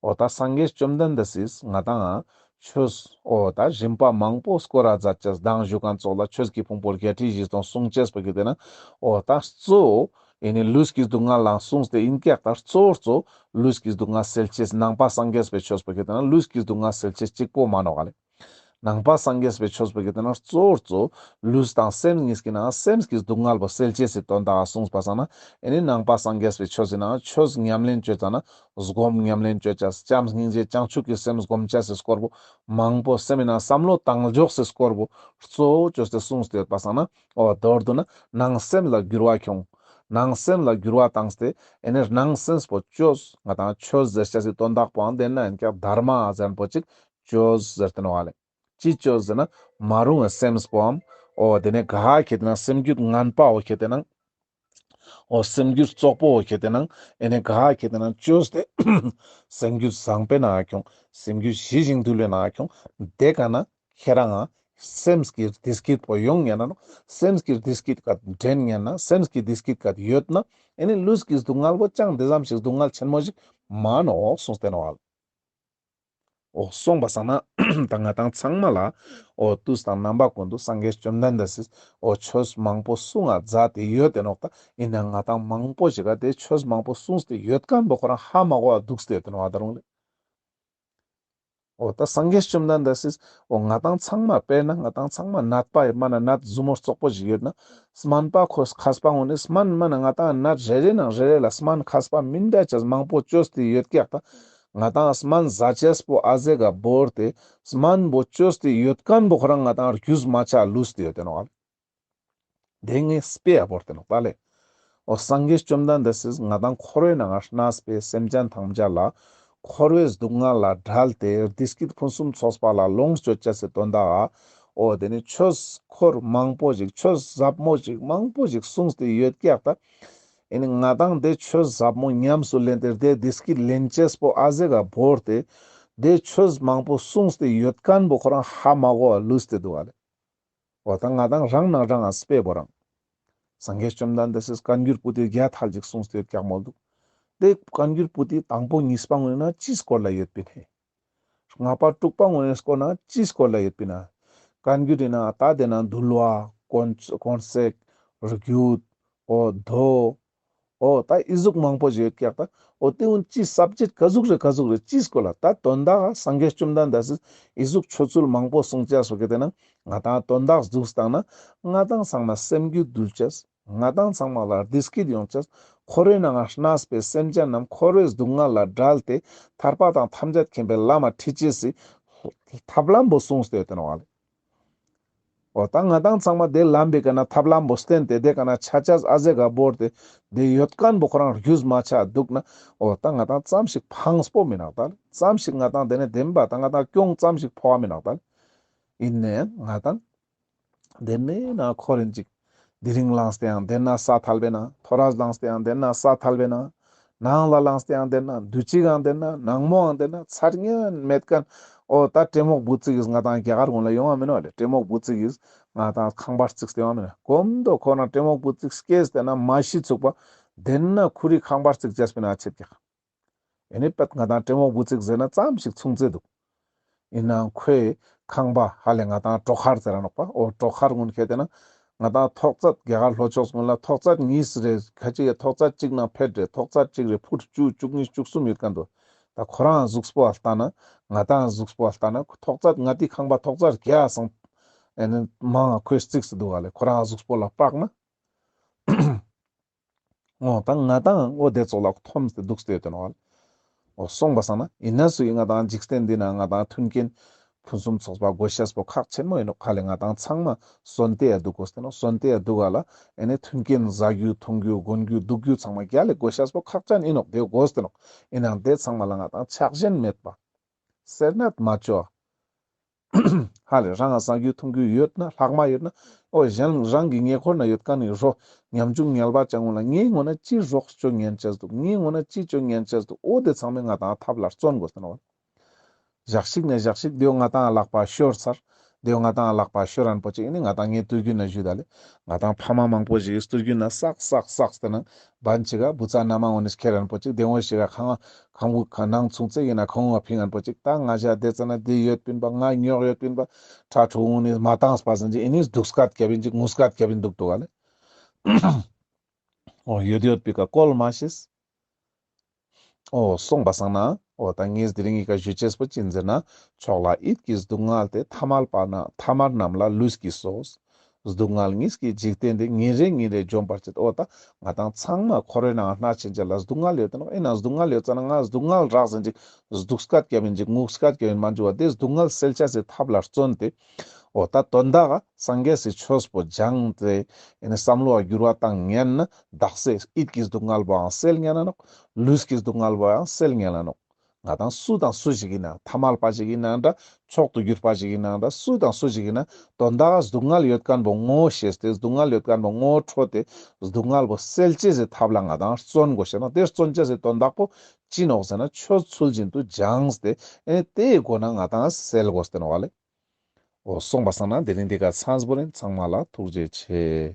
འོ་ད་སངས་རྒྱས་བཅོམ་ལྡན་འདས་སིས་ང་ཏང་ཆོས་འོ་ད་རིམ་པ་མང་པོ་སྐོར་ར་མཛད་ཅེས་དང་ཞུ་མཁན་ཙོགས་ལ་ཆོས་ཀྱི་ཕུང་པོ་བརྒྱད་ཁྲི་བཞི་སྟོང་གསུང་ཅེས་པོ་ཁེ་ཏེ་ན་འོ་ད་གཙོ་བོ་ཨེ་ནི་ལུས་ཀྱི་སྡུག་བསྔལ་ལའང་གསུངས་ཏེ་ཡིན་ཀྱག་ད་གཙོ་བོ་གཙོ་ལུས་ཀྱི་སྡུག་བསྔལ་སེལ་ཅེས་ནང་པ་སངས་རྒྱས་པའི་ཆོས་པོ་ཁེ་ཏེ་ན་ལུས་ཀྱི་སྡུག་བསྔལ་སེལ་ཅེས་གཅིག་པོ་མ་ནོག་ག་ལེ། ནང་པ་སངས་རྒྱས་པའི་ཆོས་པོ་ཁེ་ཏེ་ན་གཙོ་བོ་གཙོ་ལུས་དང་སེམས་གཉིས་ཀྱི་ནང་སེམས་ཀྱི་སྡུག་བསྔལ་བོ་སེལ་ཅེས་སི་དོན་དག་གསུངས་པ་སང་ན་ཨེ་ནི་ནང་པ་སངས་རྒྱས་པའི་ཆོས་སི་ནང་ཆོས་ཉམས་ལེན་བཅོ་ཙ་ན་སྒོམ་ཉམས་ལེན་བཅོ་ཅེས་བྱམས་སྙིང་རྗེ་བྱང་ཆུབ་ཀྱི་སེམས་སྒོམ་ཅེས་སི་སྐོར་བོ་མང་པོ་སེམས་ནང་བསམ་བློ་བཏང་འཇོག་སི་སྐོར་བོ་གཙོ་བོ་བཅོས་ཏེ་གསུངས་ཏེ་ཡོད་པ་སང་ན། འོ་མདོར་བསྡུ་ན་ནང་སེམས་ལ་འགྱུར་བ་ཁྱོང་། ནང་སེམས་ལ་འགྱུར་བ་བཏང་སྟེ་ཨེ་ནི་ནང་སེམས་པོ་བཅོས། ང་ཏང་ཆོས་ཟེར་ཅེས་སི་དོན་དག་པོའང་དེ་ན་ཡིན་ཀྱག་དྷརྨ་ཟེར་མཁན་པོ་ཅིག་བཅོས་ཟེར་ཏེ་ནོག་ག་ལེ། ཅི་བཅོས་ཟེར་ན་མ་རུངས་པའི་སེམས་པོའམ་འོ་དེ་ནས་ག་ཁེ་ཏེ་ན་སེམས་རྒྱུད་ངན་པ་འོ་ཁེ་ཏེ་ན། འོ་སེམས་རྒྱུད་བཙོག་པོ་འོ་ཁེ་ཏེ་ན་ཨེ་ནི་ག་ཁེ་ཏེ་ན་བཅོས་ཏེ་སེམས་རྒྱུད་བཟང་པོའི་ནང་ཁྱོང་། སེམས་རྒྱུད་ཞི་ཞིང་དུལ་བའི་ནང་ཁྱོང་། དེ་ག་ན་ཁྱེ་རང་ང་སེམས་ཀྱི་བདེ་སྐྱིད་པོ་ཡོང་ཉན་ན་ནོག་སེམས་ཀྱི་བདེ་སྐྱིད་ཀ་འདྲེན་ཉན་ན་སེམས་ཀྱི་བདེ་སྐྱིད་ཀ་ཡོད་ན་ཨེ་ནི་ལུས་ཀྱི་སྡུག་བསྔལ་བོ་ཅང་དེ་ཙམ་ཞིག་སྡུག་བསྔལ་ཆེན་མོ་ཞིག་མ་ནོག་གསུངས་ཏེ་ནོག་ག་ལེ། འོ་སོང་པ་སང་ན་ད་ང་ཏང་ཚང་མ་ལ་འོ་དུས་དང་རྣམ་པ་ཀུན་ཏུ་སངས་རྒྱས་བཅོམ་ལྡན་འདས་སིས་འོ་ཆོས་མང་པོ་གསུང་ང་མཛད་དེ་ཡོད་དེ་ནོག་ད་ཡིན་ན་ང་ཏང་མང་པོ་ཞིག་ག་དེ་ཆོས་མང་པོ་གསུངས་ཏེ་ཡོད་མཁན་པོ་ཁོ་རང་ཧ་མ་གོ་བ་འདུག་སྟེ་ཡོད་དེ་ནོག་ད་རུང་ལེ། འོ་ད་སངས་རྒྱས་བཅོམ་ལྡན་འདས་སིས་འོ་ང་ཏང་ཚང་མ་དཔེར་ན་ང་ཏང་ཚང་མ་ནད་པ་ཡོད་མ་ན་ནད་ཟུར་མོ་རྩོག་པོ་ཞིག་ཡོད་ན་སྨན་པ་ཁོས་མཁས་པ་ངོ་ནས་སྨན་མ་ན་ང་ཏང་ནད་རེ་རེ་ནང་རེ་རེ་ལ་སྨན་མཁས་པ་མི་འདྲ་ཅེས་མང་པོ་བཅོས་ཏེ་ཡོད་ཀྱག་ད། ང་ཏང་སྨན་ཟ་ཅེས་པོ་ཨ་ཟེ་ག་བོར་ཏེ་སྨན་པོ་བཅོས་ཏེ་ཡོད་མཁན་པོ་ཁོ་རང་ང་ཏང་རྒྱུས་མ་ཆ་ལུས་ཏེ་ཡོད་དེ་ནོག་ཨ། དེ་ངས་དཔེ་ཡ་བོར་ཏེ་ནོག་ད་ལེ། འོ་སངས་རྒྱས་བཅོམ་ལྡན་འདས་སིས་ང་ཏང་འཁོར་བའི་ནང་ང་གནས་པའི་སེམས་ཅན་ཐམས་ཅད་ལ་འཁོར་བའི་སྡུག་བསྔལ་ལ་བྲལ་ཏེ་བདེ་སྐྱིད་ཕུན་སུམ་ཚོགས་པ་ལ་ལོངས་སྤྱོད་ཅེས་སི་དོན་དག་ག་འོ་དེ་ནི་ཆོས་འཁོར་མང་པོ་ཞིག་ཆོས་ཟབ་མོ་ཞིག་མང་པོ་ཞིག་གསུངས་ཏེ་ཡོད་ཀྱག་ད། ཨེ་ནི་ང་ཏང་དེ་ཆོས་ཟབ་མོ་ཉམས་སུ་ལེན་ཏེ་དེ་བདེ་སྐྱིད་ལེན་ཅེས་པོ་ཨ་ཟེ་ག་བོར་ཏེ་དེ་ཆོས་མང་པོ་གསུངས་ཏེ་ཡོད་མཁན་པོ་ཁོ་རང་ཧ་མ་གོ་བ་ལུས་ཏེ་འདུག་ག་ལེ། འོ་ད་ང་ཏང་རང་ནང་རང་ང་དཔེ་བོ་རང་། སངས་རྒྱས་བཅོམ་ལྡན་འདས་སིས་བཀའ་འགྱུར་པོ་ཏི་བརྒྱ་ཐལ་ཅིག་གསུངས་ཏེ་ཡོད་ཀྱག་མོལ་འདུག། དེ་བཀའ་འགྱུར་པོ་ཏི་དང་པོ་གཉིས་པ་ངོས་ན་ཅིའི་སྐོར་ལ་ཡོད་པིན་ཧེ། ལྔ་པ་དྲུག་པ་ངོས་ནས་སྐོར་ན་ཅིའི་སྐོར་ལ་ཡོད་པིན་ན། བཀའ་འགྱུར་ཡིན་ན་ད་དེ་ན་འདུལ་བ་དཀོན་དཀོན་བརྩེགས་རྒྱུད་འོ་མདོ། འོ་ད་ཨི་ཟུག་མང་པོ་ཞིག་ཡོད་ཀྱག་ད། འོ་དེ་འུན་ཅི་སབ་ཇེཀ་ག་ཟུག་རེ་ག་ཟུག་རེ་ཅིའི་སྐོར་ལ་ད་དོན་དག་སངས་རྒྱས་བཅོམ་ལྡན་འདས་སིས་ཨི་ཟུག་ཆོས་ཚུལ་མང་པོ་གསུངས་ཅེས་སོ་གེ་དེ་ན་ང་ཏང་དོན་དག་ཟུག་སྟངས་ན་ང་ཏང་ཚང་མ་སེམས་རྒྱུད་འདུལ་ཅེས། ང་ཏང་ཚང་མ་ལ་བདེ་སྐྱིད་ཡོང་ཅེས། འཁོར་བའི་ནང་ང་གནས་པའི་སེམས་ཅན་རྣམས་འཁོར་བའི་སྡུག་བསྔལ་ལ་བྲལ་ཏེ་ཐར་པ་དང་ཐམས་ཅད་མཁྱེན་པའི་ལམ་མ་ཁྲིད་ཅེས་སི་ཐབས་ལམ་པོ་གསུངས་ཏེ་ཡོད་དེ་ནོག་ལེ། འོ་ད་ང་ཏང་ཚང་མ་དེ་ལམ་པའི་ཀ་ན་ཐབས་ལམ་པོ་བསྟན་ཏེ་དེ་ཀ་ན་ཆ་ཅེས་ཨ་ཟེ་ག་བོར་ཏེ་དེ་ཡོད་མཁན་པོ་ཁོ་རང་རྒྱུས་མ་ཆ་འདུག་ན་འོ་ད་ང་ཏང་ཙམ་ཞིག་ཕངས་པོ་མི་ནོག་ད་ལེ། ཙམ་ཞིག་ང་ཏང་དེ་ནས་བདེན་པ་ད་ང་ཏང་གྱོང་ཙམ་ཞིག་ཕོག་པ་མི་ནོག་ད་ལེ། ཡིན་ནའང་ང་ཏང་དེ་ནས་ན་འཁོར་རིན་ཅིག། དེ་རིང་ལངས་ཏེའང་དེ་ན་ས་ཐལ་བེ་ན། ཐོ་རས་ལངས་ཏེའང་དེ་ན་ས་ཐལ་བེ་ན། ནངས་ལ་ལངས་ཏེའང་དེ་ན། དུས་ཅིག་ཡང་དེ་ན། ནངས་མོའང་དེ་ན། ཚར་ཉན་མེད་མཁན། འོ་ད་ཏྲེ་མོག་བུ་ཙིག་གིས་ང་ཏང་རྒྱ་གར་གུན་ལ་ཡོང་བ་མིན་ནོག་ལེ། ཏྲེ་མོག་བུ་ཙིག་གིས་ང་ཏང་ཁང་པ་རྩིགས་ཏེ་ཡོང་བ་མིན་ནོག། གོམ་དོ་ཁོ་ན་ཏྲེ་མོག་བུ་ཙིག་སྐྱེས་ཏེ་ན་མ་ཤི་ཚུག་པ་དེ་ན་ཁོ་རི་ཁང་པ་རྩིག་ཅེས་པེ་ན་ཆེད་ཀྱག། ཨེ་ནི་པད་ང་ཏང་ཏྲེ་མོག་བུ་ཙིག་ཟེར་ན་ཙམ་ཞིག་མཚུངས་ཚེ་འདུག། ཡིན་ནའང་ཁོའི་ཁང་པ་ཧ་ལས་ང་ཏང་གྲོག་མཁར་ཟེར་ར་ནོག་པ། འོ་གྲོག་མཁར་གུན་ཁྱེར་ཏེ་ན་ང་ཏང་ཐོག་ཚད་རྒྱ་གར་ལྷོ་ཕྱོགས་གུན་ལ་ཐོག་ཚད་གཉིས་རེ་ཁ་ཅིག་ཡ་ཐོག་ཚད་གཅིག་ནང་ཕེད་རེ་ཐོག་ཚད་གཅིག་རེ་ཕུཊ་བཅུ་བཅུ་གཉིས་བཅུ་གསུམ་ཡོད་མཁན་འདུག། ད་ཁོ་རང་གཟུགས་པོ་ལ་ལྟ་ན་ང་ཏང་གཟུགས་པོ་ལ་ལྟ་ན་ཐོག་ཚད་ང་ཏི་ཁང་པ་ཐོག་ཚད་བརྒྱ་སང་ཨེ་ནི་མང་ང་ཁོས་རྩིགས་སེ་འདུག་ག་ལེ། ཁོ་རང་གཟུགས་པོ་ལ་དཔག་ན། འོ་ད་ང་ཏང་འོ་དེ་ཙོགས་ལ་འཐོམས་ཏེ་འདུག་སྟེ་ཡོད་དེ་ནོག་ལེ། འོ་སོང་པ་སང་ན་ཡིན་ན་སུ་ཡིན་ང་ཏང་འཇིག་རྟེན་འདི་ན་ང་ཏང་མཐུན་རྐྱེན་ཕུན་སུམ་ཚོགས་པ་དགོས་ཤེས་པོ་ཁག་ཆེན་མོ་ཡིན་ནོག། ཧ་ལས་ང་ཏང་ཚང་མ་གསོན་ཏེ་ཡ་འདུག་དགོས་ཏེ་ནོག། གསོན་ཏེ་ཡ་འདུག་ག་ལེ། ཨེ་ནི་མཐུན་རྐྱེན་ཟ་རྒྱུ་འཐུང་རྒྱུ་གོན་རྒྱུ་འདུག་རྒྱུ་ཚང་མ་རྒྱ་ལས་དགོས་ཤེས་པོ་ཁག་ཅན་ཡིན་ནོག། དེ་དགོས་ཏེ་ནོག། ཡིན་ནའང་དེ་ཚང་མ་ལ་ང་ཏང་ཆགས་ཞེན་མེད་པ། སེར་སྣ་མ་བཅོ་བ། ཧ་ལས་རང་ང་ཟ་རྒྱུ་འཐུང་རྒྱུ་ཡོད་ན་ལྷག་མ་ཡོད་ན་འོ་གཞན་རང་གི་ཉེ་འཁོར་ན་ཡོད་མཁན་ནི་རོ་ཉམ་ཆུང་ངལ་བ་ཅན་གུན་ལ་ངའི་ངོས་ན་ཅི་རོགས་བཅོ་ཉན་ཅེས་འདུག། ངའི་ངོས་ན་ཅི་བཅོ་ཉན་ཅེས་འདུག། འོ་དེ་ཚང་མས་ང་ཏང་ཐབས་ལ་བརྩོན་དགོས་ཟེར་ནོག། ཞག་ཞིག་ནས་ཞག་ཞིག་དེའོ་ང་ཏང་ལག་པ་ཤོར་ཚར། དེའོ་ང་ཏང་ལག་པ་ཤོར་རན་པོ་ཅིག་ཨེ་ནི་ང་ཏང་ངའི་དུས་རྒྱུན་ན་ཞུས་ད་ལེ། ང་ཏང་ཕ་མ་མང་པོ་ཞིག་གི་དུས་རྒྱུན་ན་བསགས་བསགས་བསགས་ཏེ་ན་བན་ཅིག་ག་བུ་ཚ་མནའ་མ་འོ་ནི་ཁྱེར་རན་པོ་ཅིག་དེ་འོ་ཞིག་ག་ཁང་ཁང་བུ་ཁ་ནང་ཚུང་ཚེ་ཡིན་ན་ཁང་བུ་ཕིང་ངན་པོ་ཅིག་ད་ང་ཞ་དེ་ཙ་ན་དེ་ཡོད་པིན་པ་ང་ཉོག་ཡོད་པིན་པ་ཁྲ་ཁྲུ་འུ་ནི་མ་བཏང་སྤ་ཟིན་ཅིག་ཨེ་ནི་སྡུག་སྐད་རྒྱབ་ཡིན་ཅིག་ངུ་སྐད་རྒྱབ་ཡིན་འདུག་འདུག་ག་ལེ། འོ་ཡོད་ཡོད་པི་ཀ་བཀོལ་མ་ཤེས། འོ་སོང་པ་སང་ན་འོ་ད་ངས་དེ་རིང་གི་ཀ་ཞུ་ཅེས་པོ་ཅི་ཟེར་ན་ཕྱོགས་ལ་ཡིད་ཀྱི་སྡུག་བསྔལ་ཏེ་ཐ་མལ་པ་ན་ཐ་མལ་རྣམས་ལ་ལུས་ཀྱིས་གསོ། སྡུག་བསྔལ་གཉིས་ཀྱི་འཇིག་རྟེན་འདི། ཉིན་རེ་ཉིན་རེ་འཇོམས་པར་བྱེད། འོ་ད་ང་ཏང་ཚང་མ་འཁོར་བའི་ནང་ང་སྣ་ཆེན་ཅན་ལ་སྡུག་བསྔལ་ཡོད་དེ་ནོག། ཨིན་ན་སྡུག་བསྔལ་ཡོད་ཙ་ན་ང་སྡུག་བསྔལ་རག་ཟིན་ཅིག་སྡུག་སྐད་རྒྱབ་ཡིན་ཅིག་ངུ་སྐད་རྒྱབ་ཡིན་མ་འཇུག་པ་དེ་སྡུག་བསྔལ་སེལ་ཅེས་སི་ཐབས་ལ་བརྩོན་ཏེ། འོ་ད་དོན་དག་ག་སངས་རྒྱས་སི་ཆོས་པོ་སྦྱངས་ཏེ་ཨེ་ནི་བསམ་བློ་བ་འགྱུར་བ་བཏང་ཉན་ན་དག་ས་ཡིད་ཀྱི་སྡུག་བསྔལ་བོའང་སེལ་ཉན་ན་ནོག། ལུས་ཀྱི་སྡུག་བསྔལ་བོའང་སེལ་ཉན་ན་ནོག། ང་ཏང་སུ་དང་སུ་ཞིག་ཡིན་ན་ཐ་མལ་པ་ཞིག་ཡིན་ན་འདྲ་མཆོག་ཏུ་གྱུར་པ་ཞིག་ཡིན་ན་འདྲ་སུ་དང་སུ་ཞིག་ཡིན་ན་དོན་དག་ག་སྡུག་བསྔལ་ཡོད་མཁན་པོ་ངོ་ཤེས་ཏེ་སྡུག་བསྔལ་ཡོད་མཁན་པོ་ངོ་འཕྲོད་དེ་སྡུག་བསྔལ་བོ་སེལ་ཅེས་སི་ཐབས་ལ་ང་ཏང་བརྩོན་དགོས་ཤེ་ན་དེ་བརྩོན་ཅེས་སི་དོན་དག་པོ་ཅི་ནོག་ཟེར་ན་ཆོས་ཚུལ་བཞིན་དུ་སྦྱངས་ཏེ་ཨེ་ནི་དེའི་སྒོ་ན་ང་ཏང་སེལ་དགོས་ཏེ་ནོག་ལེ། འོ་སོང་པ་སང་ན་དེ་རིང་འདི་ཀ་ཚང་པོ་ཨིན། ཚང་མ་ལ་ཐུགས་རྗེ་ཆེ།